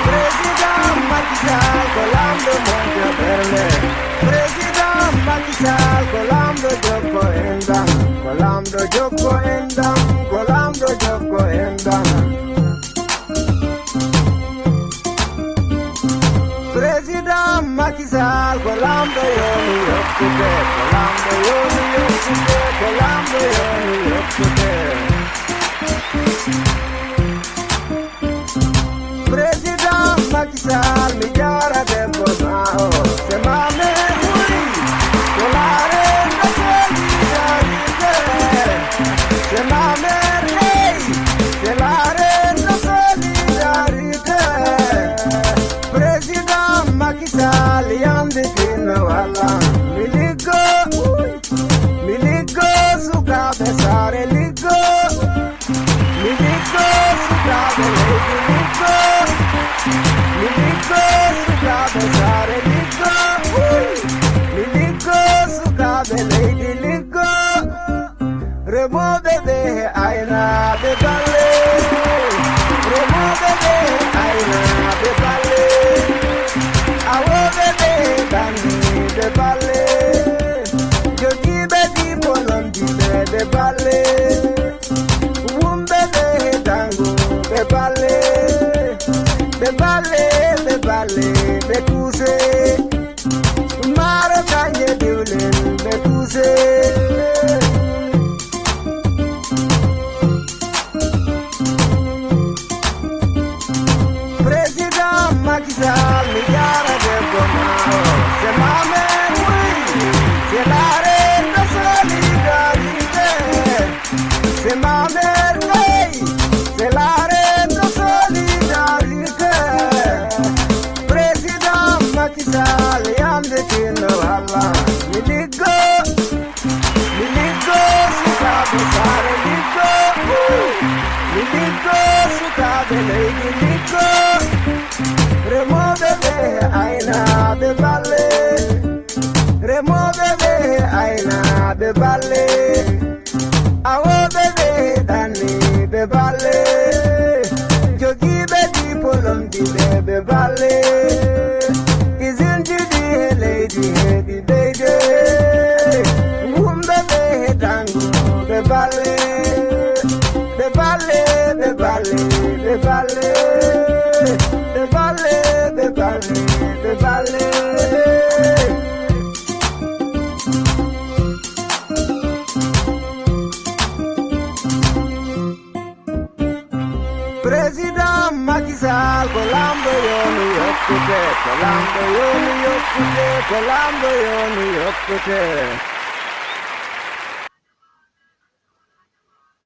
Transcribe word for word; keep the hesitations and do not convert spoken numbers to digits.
Président Macky Sall ko laamɗo moƴƴo ɓernde. Président Macky Sall ko laamɗo jokko enɗam. Ko laamɗo jokko enɗam. Ko laamɗo jokko enɗam. Président Macky Sall ko laamɗo yooni yokkute. Ko laamɗo yooni yokkute. Ko laamɗo yooni yokkute. Président Macky Sall, mi jaara debbo ma o. C'est ma mère, oui. C'est la reine de solidarité. C'est ma mère, hey. C'est la reine de solidarité. Président Macky Sall, yandi kinno walla. Mi liggo, oui. Mi liggo, sukaaɓe saare liggo. Mi liggo, sukaaɓe leydi liggo. Mi liggo, sukaaɓe saare liggo. Mi liggo, sukaaɓe leydi liggo. Remooɓe ɓe e aynaaɓe balle. Remooɓe ɓe e aynaaɓe balle. Awooɓe ɓe e ɗanniiɓe balle. Jogiiɓe diplôme diɓeɓe balle. Wumɓe ɓe e danguɓe balle. Ɓe balle, ɓe balle, ɓe tuuse. Maaro kanje diwlen ɓe tuuse. Président Macky Sall, mi jaara debbo ma o. C'est ma mère, oui. C'est la reine de solidarité. C'est ma mère, oui. C'est la reine de solidarité. Président Macky Sall, yande tinno walla. Mi liggo. Mi liggo, sukaaɓe saare liggo. Mi liggo, sukaaɓe leydi liggo. Remooɓe ɓe e aynaaɓe balle. Remooɓe ɓe e aynaaɓe balle. Awooɓe ɓe e ɗanniiɓe balle. Jogiiɓe diplôme diɓeɓe balle. Isinji ɗi e leydi heɓi ɓeyde. Wumɓe ɓe e danguɓe balle. Ɓe balle, ɓe balle, ɓe balle. Ɓe balle, ɓe balle, ɓe balle. Président Macky Sall ko laamɗo yooni yokkute, ko laamɗo yooni yokkute, ko laamɗo yooni yokkute.